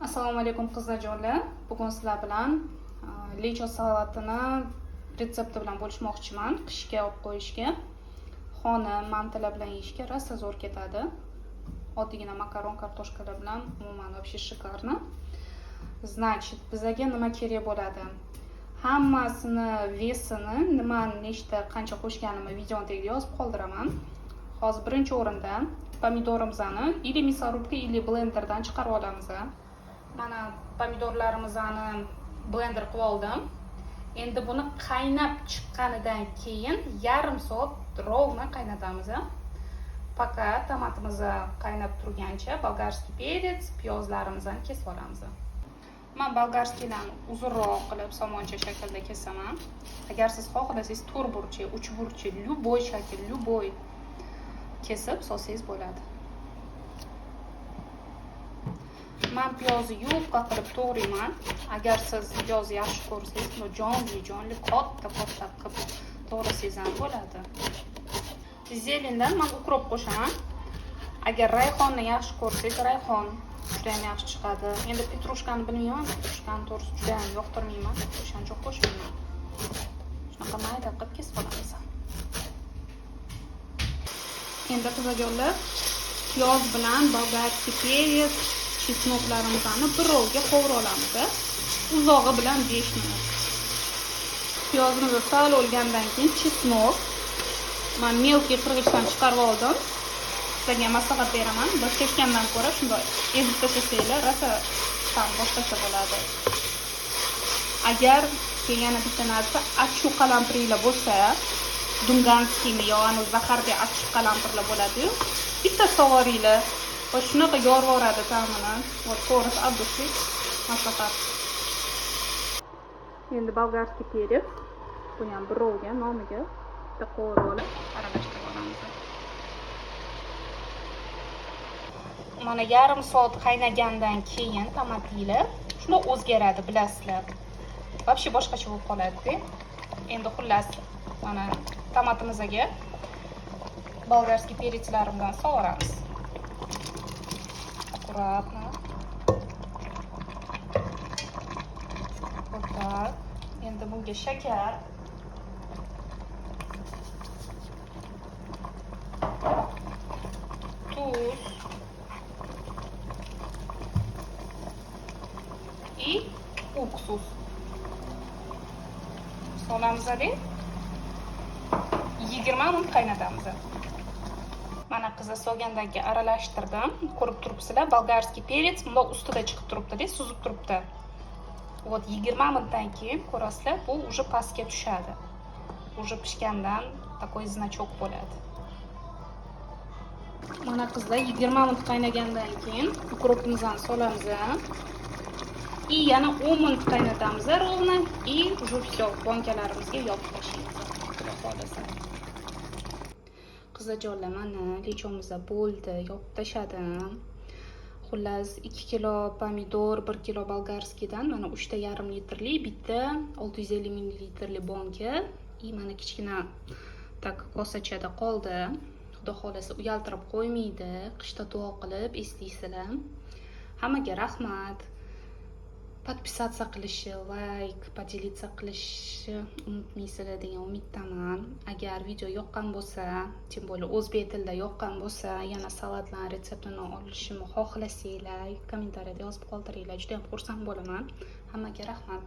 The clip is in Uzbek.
Assalomu alaykum qizlarjonlar. Bugun sizlar bilan lecho salatini retsepti bilan bo'lishmoqchiman. Qishga olib qo'yishga, xona mantilar bilan yeyishga rosa zo'r ketadi. Oddiygina makaron, kartoshkalar bilan umuman вообще шикарно. Значит, bizaga nima kerak bo'ladi? Hammasini вес ini, nimani nechta qancha qo'shganimni videoni tagiga yozib qoldiraman. Hozir birinchi o'rinda pomidorimizni или мясорубка, или blenderdan chiqarib olamiz. Mana pomidorlarimizni blender qilib oldim. Endi buni qaynab chiqqanidan keyin yarim soat ровно qaynatamiz. Пока tomatimiz qaynab turgancha болгарский перец, piyozlarimizni kesib olamiz. Man болгарский dan uzunroq qilib somoncha shaklda kesaman. Agar siz xohlasangiz to'rtburchak, uchburchak, любой shakl, любой kesib solsangiz bo'ladi. Man piyozni yupqa qilib to'g'rayman. Agar siz piyozni yaxshi ko'rsangiz, buni jonli jonli katta katta qilib to'g'rasangiz ham bo'ladi. Зелень dan man укроп qo'shaman. Agar rayhonni yaxshi ko'rsangiz, rayhon juda ham yaxshi chiqadi. Endi petrushkani bilmayman, petrushkani to'g'risi juda ham yoqtirmayman, o'shaning uchun qo'shmayman. Shunaqa mayda qilib kesib olamiz. Endi qizajonlar, piyoz bilan болгарский перец, чеснок larimizni birovga qovurib olamiz. Uzog'i bilan 5 minut. Piyozimizni sal o'lgandan keyin чеснок man мелкий qirg'ichdan chiqarib oldim. Sizlarga maslahat beraman. Bir kesgandan ko'ra shunday ezib tashlasanglar rosa ta'm boshqacha bo'ladi. Agar yana bitta narsa, achchiq qalampirlar bo'lsa, дунганский mi yo anavi zaharli achchiq qalampirlar bo'ladi-yu, bitta sovoringlar va shunaqa yorib yuboradi ta'mini. Вот to'g'risi от души maslahat. Endi болгарский перец, buni ham birovga nomiga bitta qovurib olib aralashtirib olamiz. Mana yarim soat qaynagandan keyin tomatlar shunday o'zgaradi, bilasizlar. Вообще boshqacha bo'lib qoladi-da. Endi xullas, mana tomatimizga болгарский перец larimdan sovuramiz. Аккуратно. Вот так. Endi bunga shakar. Tuz. И уксус. Solamiz, 20 minut qaynatamiz. Mana qizlar, solgandan keyin aralashtirdim. Ko'rib turibsizlar, болгарский перец bundoq ustida chiqib turibdi-da, suzib turibdi. Вот 20 minutdan keyin ko'rasizlar, bu уже pastga tushadi. Уже pishgandan такой значок bo'ladi. Mana qizlar, 20 minut qaynagandan keyin укроп imizni solamiz. И yana 10 minut qaynatamiz ровно и уже всё, bankalarimizga yopib tashlaymiz. Xudo xohlasa. Qizlarjonlar, mana lechomizda bo'ldi, yopib tashladim. Xullas, 2 kilo pomidor, 1 kilo болгарский dan mana 3,5 litrli, bitta 650 millilitrli banka и mana kichkina так kosachada qoldi. Xudo xohlasa uyaltirib qo'ymaydi. Qishda duo qilib eslaysizlar. Hammaga rahmat. Подписаться qilishi, layk, поделиться qilishni unutmaysizlar degan umiddaman. Agar video yoqqan bo'lsa, тем более o'zbek tilida yoqqan bo'lsa, yana salatlar retseptini olishimni xohlasanglar, kommentariyada yozib qoldiringlar. Juda ham xursand bo'laman. Hammaga rahmat.